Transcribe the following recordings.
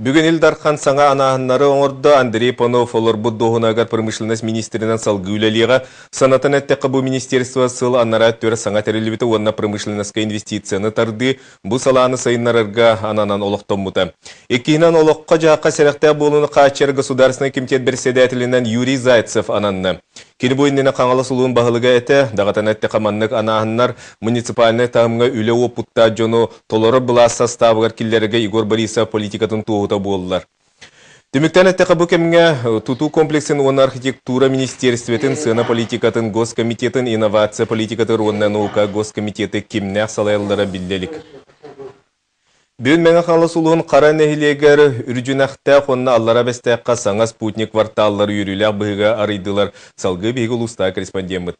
Бүгүн Ил Дархан саҥа анааһыннары оҥордо. Андрей Панов олорбут дуоһунаһыгар промышленность министринэн салгыы үлэлиэҕэ. Санатан эттэххэ, бу министерство сыл анараа өттүгэр саҥа тэриллибитэ уонна промышленноска инвестицияны тардыы бу салааны сайыннарарга ананан олохтоммута. Иккиһинэн, олоххо-дьаһахха сэрэхтээх буолууну хааччыйар Государственнай комитет бэрэссэдээтэлинэн Юрий Зайцев ананна. Кини бу иннинэ Хаҥалас улууһун баһылыга этэ. Даҕатан эттэххэ, маннык анааһыннар муниципальнай таһымҥа үлэ уопуттаах дьону толорор былаас састаабыгар киллэрэргэ Егор Борисов политикатын туоһута буоллар. Түмүктээн эттэххэ, бу кэмҥэ тутуу комплексын уонна архитектура министиэристибэтин сыана политикатын госкомитетын инновация политикатыгар уонна наука госкомитеты кимнээх салайаллара биллэ илик. Бүгүн Мэҥэ Хаҥалас улууһун Хара нэһилиэгэр Үрдьүнэхтээх уонна Аллараа Бэстээххэ саҥа спутник кварталлары үөрүүлээх быһыыга арыйдылар. Салгыы биһиги улуустааҕы корреспондеммыт.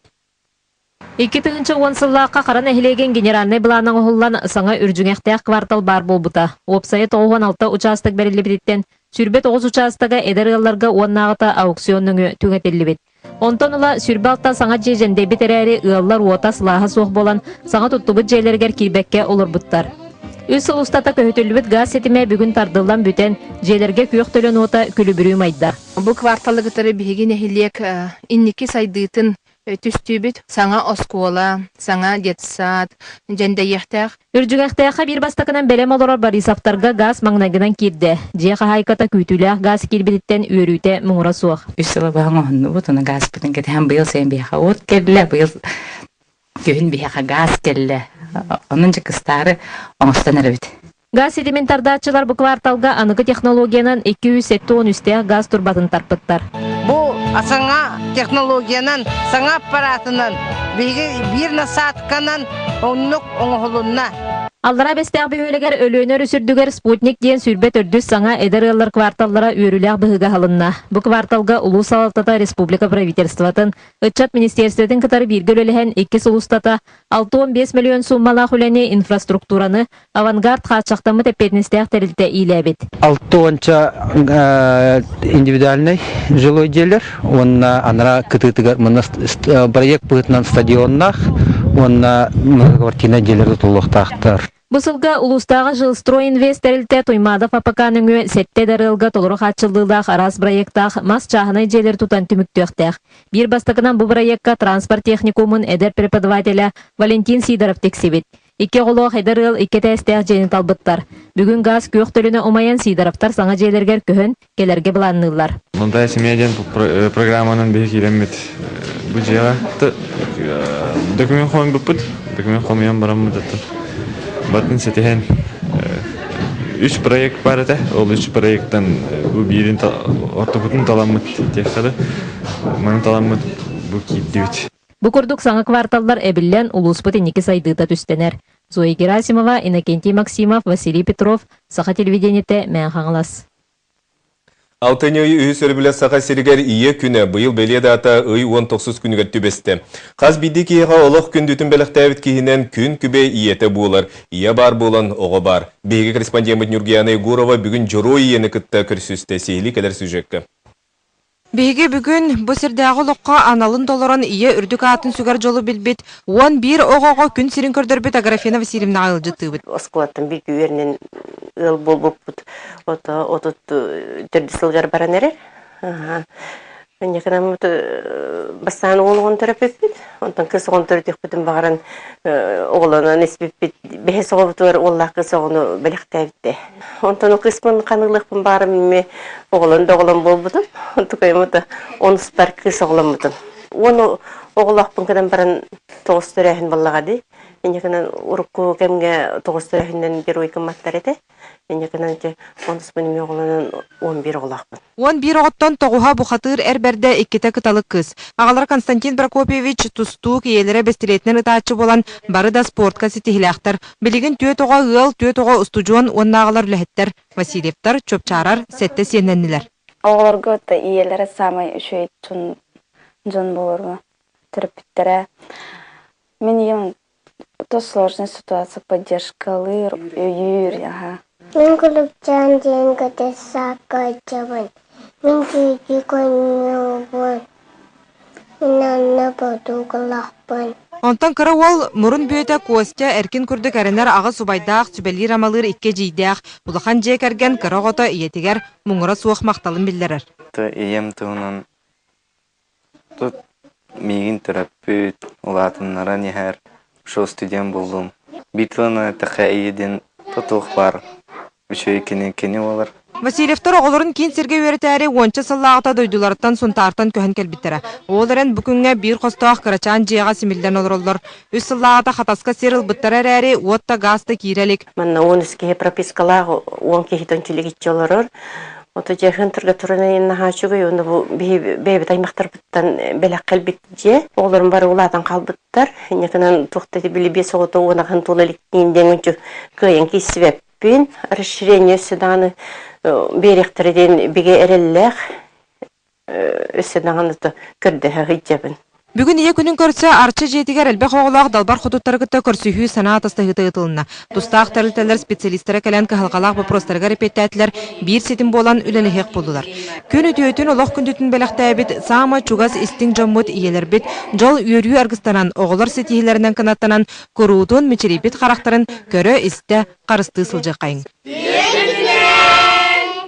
2010 сыллаахха Хара нэһилиэгин генеральнай былаана оҥоһуллан, саҥа Үрдьүҥэхтээх квартал баар буолбута. Уопсайа 96 учаастак бэриллибититтэн, 29 учаастага эдэр ыалларга уоннааҕыта аукцион нөҥүө түҥэтиллибит. Онтон ыла 26 саҥа дьиэ дьэндэйбит эрээри, ыаллар уота сылааһа суох буолан, саҥа туттубут дьиэлэригэр киирбэккэ олорбуттар. Үс сыл устата көһүтүллүбүт гаас ситимэ бүгүн тардыллан бүтэн, дьиэлэргэ күөх төлөн уота күлүбүрүү умайда. Бу кварталы кытары биһиги нэһилиэк инники сайдыытын түстүүбүт. Саҥа оскуола, саҥа детсад дьэндэйиэхтээх. Үрдьүгэхтээххэ биир бастакынан бэлэм олорор Борисовтарга гаас маҥнайгынан киирдэ. Дьиэ хаһаайката күүтүүлээх гаас киирбититтэн үөрүүтэ муҥура суох. Үс сыл баһан оһоннубут, ону гааспытын кэтэһэн быйыл сайын биһиэхэ уот кэллэ, быйыл күһүн биһиэхэ гаас кэллэ. Онон дьэ кыстаары оҥостон эрэбит. Газ ситимин тардааччылар бу кварталга аныгы технологиянан 273-тээх газ турбатын тарпыттар. Бу саҥа технологиянан, саҥа аппаратынан биһиги биир насадканан оннук оҥоһулунна. Аллараа Бэстээх бөһүөлэгэр Өлүөнэ өрүс үрдүгэр «Спутник» диэн 24 саҥа эдэр ыаллар кварталлара үөрүүлээх быһыыга аһылынна. Бу кварталга улуус салалтата республика правительствотын, ыччат министиэристибэтин кытары бииргэ үлэлэһэн икки сыл устата 65 миллион сууммалаах үлэни, инфраструктураны Авангард хааччахтаммыт эппиэтинэстээх тэрилтэ иилээбит. Алта уонча индивидуальнай жилой дьиэлэр уонна анараа кытыытыгар манна проект быһыытынан стадионнаах уонна многоквартирнай дьиэлэр тутуллуохтаахтар. Бу сылга улуустааҕы Жилстройинвест тэрилтэ Туймаадов АПК нөҥүө сэттэ эдэр ыалга толору хааччыллыылаах араас бырайыактаах мас чааһынай дьиэлэри тутан түмүктүөхтээх. Биир бастакынан бу бырайыакка транспорт техникумун эдэр преподавателэ Валентин Сидоров тиксибит. Икки оҕолоох эдэр ыал икки этээстээх дьиэни талбыттар. Бүгүн гаас күөх төлөнө умайан Сидоровтар саҥа дьиэлэригэр көһөн кэлэргэ былаанныыллар. Молодая семья диэн программанан биһи киирэммит бу дьиэҕэ документ хомуйбуппут. Документ хомуйан бараммыт батын ситиһэн үс проект бар этэ. Ол үс проекттан бу биирин ортокутун таламмыт диэххэ маны таламмыт бу киирдибит. Бу курдук саҥа кварталлар эбиллэн, улууспут инники сайдыыта түстэнэр. Зоя Герасимова, Иннокентий Максимов, Василий Петров, Саха телевидениетэ, Мэҥэ Хаҥалас. Алтынньы ый үһүс өрөбүлэ Саха сиригэр Ийэ күнэ быйыл бэлиэ даата ый 19 күнүгэр түбэстэ. Хас биирдии киһиэхэ олох күндүтүн бэлэхтээбит киһинэн күн күбэй ийэтэ буолар. Ийэ баар буолан, оҕо баар. Биһиги корреспондеммыт Нюргияна Егорова бүгүн Дьоруой ийэни кытта көрсүстэ. Сиһилии кэлэр сюжекка. Биһиги бүгүн бу сирдээҕи олоххо аналын толорон ийэ үрдүк аатын сүгэр дьолу билбит 11 оҕоҕо күн сирин көрдөрбүт Аграфена Васильевнаҕа ыалдьыттыыбыт. Оскуолаттан бииргэ үөрэнэн ыал буолбуппут 34 сылыгар баран эрэр. Инникинаммыт бастаан уол оҕону төрөппүппүт, онтон кыыс оҕону төрөтүөхпүтүн баҕаран оҕолонон испиппит. Бэһис оҕобутугар уоллаах кыыс оҕону бэлэхтээбиттэ. Онтон ол кыыспын ханыылыахпын баҕарам эмиэ оҕолон да оҕолон буолбутум. Онтукайым да онуспар кыыс оҕоломмутум. Уон оҕолоохпун гынан баран тоҕус төрөөһүн буоллаҕа дии. Инньэ гынан урукку кэмҥэ тоҕус төрөөһүнэн герой гымматтар этэ. Инньэ гынан ити онуспун эмиэ оҕолонон 11 оҕолоохпун. 11 оҕоттон тоҕуһа бухатыыр эр бэрдэ, иккитэ кыталык кыыс. Аҕалара Константин Прокопьевич тустуук, ийэлэрэ бэстилиэтинэн ытааччы буолан, бары да спортка ситиһиилээхтэр. Билигин түөрт оҕо ыал, түөрт оҕо устудьуон уонна аҕалар үлэһиттэр. Васильевтар, Чуопчаарар сэттэ сиэннэннилэр. Оҕолорго ийэлэрэ саамай үчүгэй дьон буоларга төрөппүттэрэ. Мин ийэм то сложная ситуация поддержкалыыр, өйүүр, аха. Мин Кулукчаан диэн көтөр саакка сылдьабын. Мин дьиэги көнньүөбүн. Мин онно бодуукалаахпын. Онтон кыра уол мурун бүөтэ Костя эркин курдук эрэнэр аҕыс убайдаах, сүбэлиир-амалыыр икки эдьиийдээх, улахан дьиэ кэргэн кыра оҕото ийэтигэр муҥура суох махталын биллэрэр. Ийэм туһунан тут миигин төрөппүт, улаатыннаран иһэр, шо студент буоллум. Биир тылынан эттэххэ ийэ диэн тутуох баар үчүгэй кини кини буолар. Васильевтар оҕолорун киин сиргэ үөрэтээри уонча сыллааҕыта дойдуларыттан Сунтаартан көһөн кэлбиттэрэ. Ол эрэн бу күҥҥэ биир хостоох кырачаан дьиэҕэ симиллэн олороллор. Үс сыллааҕыта Хатаска сир ылбыттара эрээри, уот да гаас да киирэ илик. Манна 13 киһи пропискалаах, 10 киһитэн чилигиччи олорор. Ото дьэ турга туран наһаа үчүгэй уонна бу биһи бэйэбит аймахтарбыттан бэлэх кэлбит дьиэ. Оҕолорум бары улаатан хаалбыттар. Инньэ туох да били биэс оҕото уонахан туола иликтиин диэн ончу кыайан киирсибэппин. Расширение өссө даҕаны биэриэхтэрэ диэн бигэ эрэллээх өссө даҕаны көрдөһө сылдьабын. Бүгүн Ийэ күнүн көрсө Арчы дьиэтигэр элбэх оҕолоох далбар хотуттары кытта көрсүһүү санаа атастаһыыта ыытылынна. Тустаах тэрилтэлэр специалистара кэлэн кыһалҕалаах боппуруостарыгар эппиэттээтилэр, биир ситим буолан үлэлэһиэх буоллулар. Күн үтүөтүн, олох күндүтүн бэлэхтээбит саама чугас истиҥ дьоммут ийэлэрбит дьол үөрүү аргыстанан, оҕолор ситиһиилэринэн кынаттанан, куруутун мичилийбит харахтарын көрө-истэ, харыстыы сылдьыаххайыҥ.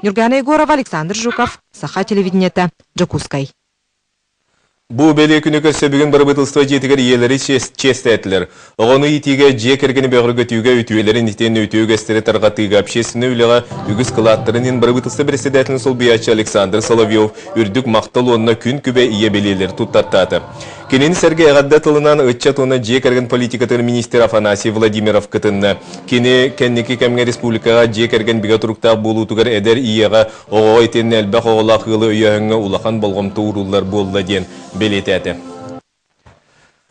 Нюргана Егорова, Александр Жуков, Саха телевидениета, Дьокуускай. Бу бэлиэ күнү көрсө бүгүн бырабыыталыстыба дьиэтигэр ийэлэри чиэстээтилэр. Оҕону иитиигэ, дьиэ кэргэни бөҕөргөтүүгэ, үтүөлэрин итиэннэ үтүө үгэстэри тарҕатыыга общественнай үлэҕэ үгүс кылааттарын иһин бырабыыталыстыба председателин солбуйааччы Александр Соловьев үрдүк махтал уонна күн күбэй ийэ бэлиэлэри туттартаата. Кинини сэргэ эҕэрдэ тылынан ыччат уонна дьиэ кэргэн политикатын министр Афанасий Владимиров кытынна. Кини кэнники кэмҥэ республикаҕа дьиэ кэргэн бигэ туруктаах буолуутугар эдэр ийэҕэ Оҕоҕо итиэннэ элбэх оҕолоох ыалы өйөөһүҥҥэ улахан болҕомто ууруллар буолла диэн бэлиэтээтэ.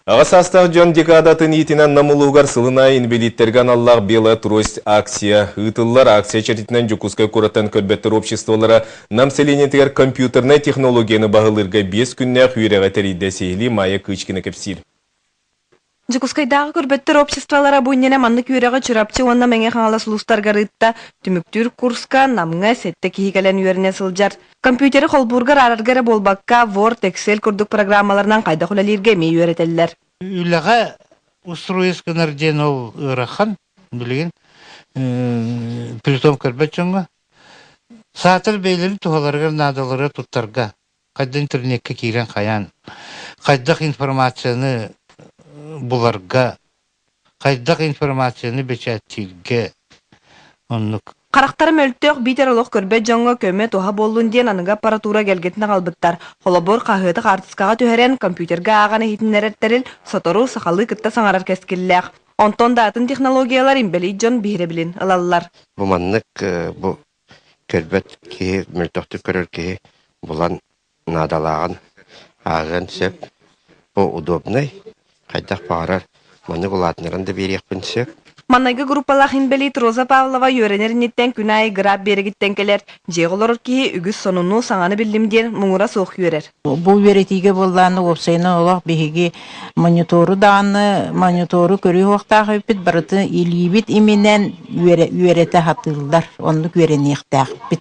Аҕа саастаах дьон декадатын иитинэн Нам улууһугар сылын аайы инбэлииттэргэ аналлаах Белая трость акция ыытыллар. Акция чэрчитинэн Дьокуускай куораттан көрбөттөр обществолара Нам сэлиэнньэтигэр компьютернай технологияны баһылыырга биэс күннээх үөрэҕи тэрийдэ. Сиһилии Майя Кычкина кэпсиир. Дьокуускайдааҕы көрбөттөр обществолара бу иннинэ маннык үөрэҕи Чурапчы уонна Мэҥэ Хаҥалас улуустарыгар ыытта. Түмүктүүр курска Намҥа сэттэ киһи кэлэн үөрэнэ сылдьар. Компьютеры холбуурга араарарга эрэ буолбакка, Word, Excel курдук программаларынан хайдах үлэлииргэ эмиэ үөрэтэллэр. Үлэҕэ устуруйус гынар диэн ол ыарахан билигин притом көрбөт дьоҥҥо. Саатар бэйэлэрин туһаларыгар наадаларыгар туттарга хайдах интернеккэ киирэн хайаан хайдах информацияны буларга хайдах информацияны бэчээттииргэ оннук. Харахтара мөлтөх биитэр олох көрбөт дьоҥҥо көмө-туһа буоллун диэн аныгы аппаратура эгэлгэтин аҕалбыттар. Холобур, хаһыаты хаартыскаҕа түһэрэн, компьютерга ааҕан иһитиннэрэр тэрил сотору сахалыы кытта саҥарар кэскиллээх. Онтон да атын технологиялар инбэлиит дьон биһирэбилин ылаллар. Бу маннык бу Көрбөт киһи, мөлтөхтүк көрөр киһи булан наадалааҕын ааҕыан сөп. Бу удобнай, хайдах баҕарар маннык улаатыннаран да биэриэхпин сөп. Маҥнайгы группалаах инбэлиит Роза Павлова үөрэнэр инниттэн күн аайы граб биэрэгиттэн кэлэр. Дьиэҕэ олорор киһи үгүс сонуну, саҥаны биллим диэн муҥура суох үөрэр. Бу үөрэтиигэ буоллаҕына уопсайынан олох биһиги монитору даҕаны монитору көрүү уохтаах эбиппит барытын илиибит иминэн үөрэтэ сатыыллар оннук үөрэниэхтээхпит.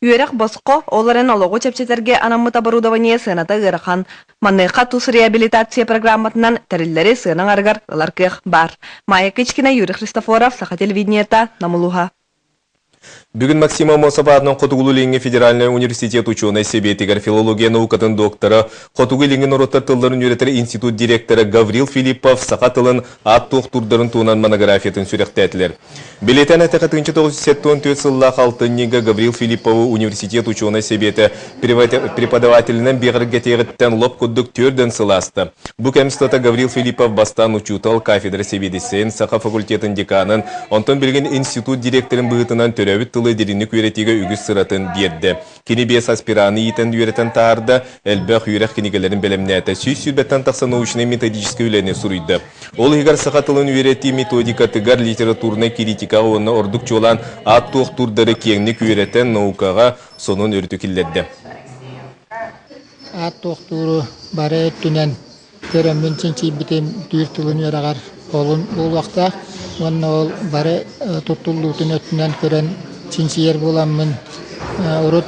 Үөрэх босхо, ол эрэн олоҕу чэпчэтэргэ анаммыт оборудование сыаната ыарахан. Маныаха тус реабилитация программатынан тэриллэри сыана аҥарыгар ылар кыах баар. Майя Кычкина, Юрий Христофоров, Саха телевидениета, Намулуха. Бүгүн Максим Аммосов аатынан Хотугулуу-Илиҥҥи федеральнай университет учуонай сэбиэтигэр филология наукатын доктора, Хотугу Илиҥҥи норуоттар тылларын үөрэтэр институт директора Гаврил Филиппов саха тылын аат туохтуурдарын туһунан монографиятын сүрэхтээтилэр. Билиэтэн этэх 1974 сыллаах алтынньыга Гаврил Филипповы университет учуонай сэбиэтэ преподавателинэн биҕэргэтиэҕиттэн лоп курдук төрдөн сыл ааста. Бу кэм устата Гаврил Филиппов бастаан учуутал, кафедра сэбиэдиссэйин, саха факультетын деканын, онтон билигин институт директорын быһыытынан төрөөбүт тылы дириҥник үөрэтиигэ үгүс сыратын биэрдэ. Кини биэс аспираны иитэн үөрэтэн таһаарда, элбэх үөрэх кинигэлэрин бэлэмнээтэ, 120-тэн тахса научнай-методическай үлэни суруйда. Ол иһигэр саха тылын үөрэтии методикатыгар, литературнай критикаҕа уонна ордук чуолаан аат туохтуурдары киэҥник үөрэтэн наукаҕа сонун өрүтү киллэрдэ. Аат туохтууру бары өттүнэн көрөммүн чинчийбитим түүр тылын үөрэҕэр олун буолуохтаах уонна ол бары туттуллуутун өттүнэн көрөн чинчийэр буоламмын урут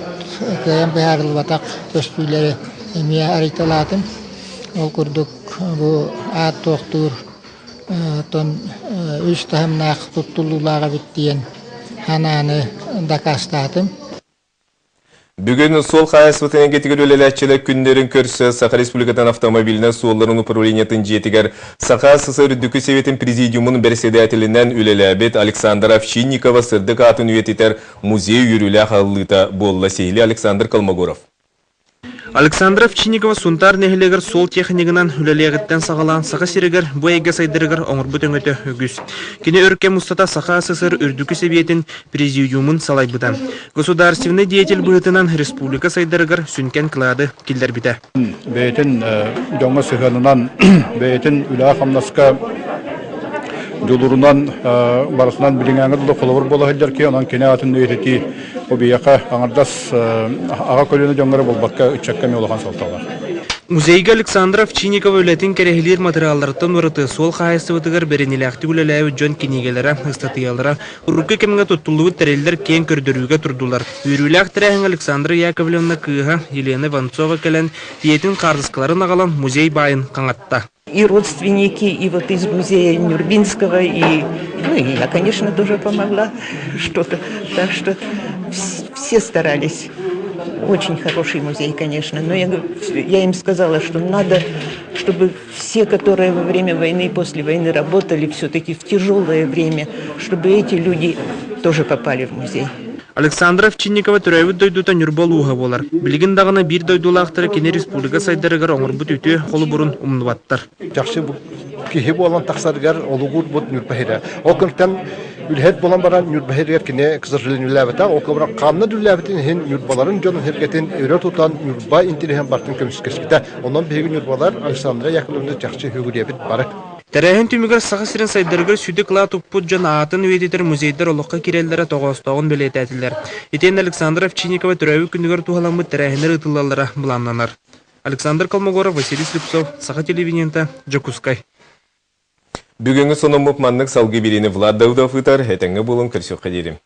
кыайан быһаарыллыбатах көстүүлэри эмиэ арыйталаатым. Ол курдук бу аат туохтуур оттон үс таһымнаах туттуллуулаах эбит диэн санааны дакаастаатым. Бүгүн суол хаһаайыстыбатын эйгэтигэр үлэлээччилэр күннэрин көрсө Саха Республикатын автомобильнай суолларын управлениетын дьиэтигэр Саха СССР Үрдүкү Сэбиэтин Президиумун бэрэссэдээтэлинэн үлэлээбит Александр Овчинникова сырдык аатын үйэтитэр музей үөрүүлээх аһыллыыта буолла. Сиһилии Александр Колмогоров. Александра Овчинникова Сунтаар нэһилиэгэр суол технигынан үлэлиэҕиттэн саҕалаан Саха сиригэр бу эйгэ сайдарыгар оҥорбут өҥөтө үгүс. Кини өр кэм устата Саха СССР Үрдүкү Сэбиэтин Президиумун салайбыта. Государственнай деятель быһыытынан республика сайдарыгар сүҥкэн кылаады киллэрбитэ. Бэйэтин дьоҥҥо сыһыанынан, бэйэтин үлэҕэ-хамнаска дьулурунан барытынан билиҥээҥи дылы холобур буола сылдьар киһи, онон кини аатын үйэтитии Бу биһиэхэ аҥардас аҕа көлүөнэ дьоҥҥо буолбакка, ыччакка эмиэ улахан суолталаах. Музейга Александра Овчинникова үлэтин кэрэһилиир матырыйаалларыттан ураты суол хаһаайыстыбатыгар бэриниилээхтик үлэлээбит дьон кинигэлэрэ, ыстатыйалара, урукку кэмҥэ туттуллубут тэриллэр киэҥ көрдөрүүгэ турдулар. Үөрүүлээх тэрээһиҥҥэ Александра Яковлевна кыыһа Елена Иванцова кэлэн, ийэтин хаартыскаларын аҕалан музей баайын хаҥатта. И родственники, и вот из музея Нюрбинского, и, ну, и я, конечно, тоже помогла что-то. Так что все старались. Очень хороший музей, конечно. Но я, я им сказала, что надо, чтобы все, которые во время войны и после войны работали, все-таки в тяжелое время, чтобы эти люди тоже попали в музей. Александра Овчинникова төрөөбүт дойдута Ньурба улууһа буолар. Билигин даҕаны биир дойдулаахтара кини республика сайдарыгар оҥорбут үтүө холобурун умнубаттар. Чахчы киһи буолан тахсарыгар олугурбут Ньурба сирэ. Ол кэмтэн үлэһит буолан баран Ньурба сиригэр кини, к сожалению, үлэлээбэтэх. Ол кэмрэ ханна да үлэлээбитин иһин Ньурбаларын дьонун сэргэтин өрө тутан Ньурба интэриэһин барытын көмүскэспитэ. Онон биһиги Ньурбалар Александра Яковлевна чахчы үгүрүйэбит бары. Тэрээһин түмүгэр Саха сирин сайдарыгар сүдү кылаат укпут дьон аатын үйэтитэр музейдар олоххо киирэллэрэ тоҕоостооҕун бэлиэтээтилэр. Итиэннэ Александра Овчинникова төрөөбүт күнүгэр туһаламмыт тэрээһиннэр ыытыллаллара былааннанар. Александр Колмогоров, Василий Слепцов, Саха телевидениета, Дьокуускай. Бүгүҥҥү сонуммут маннык салгыы биэриини Влад Давыдов ыытар. Этэҥҥэ буолуҥ, көрсүөххэ диэри.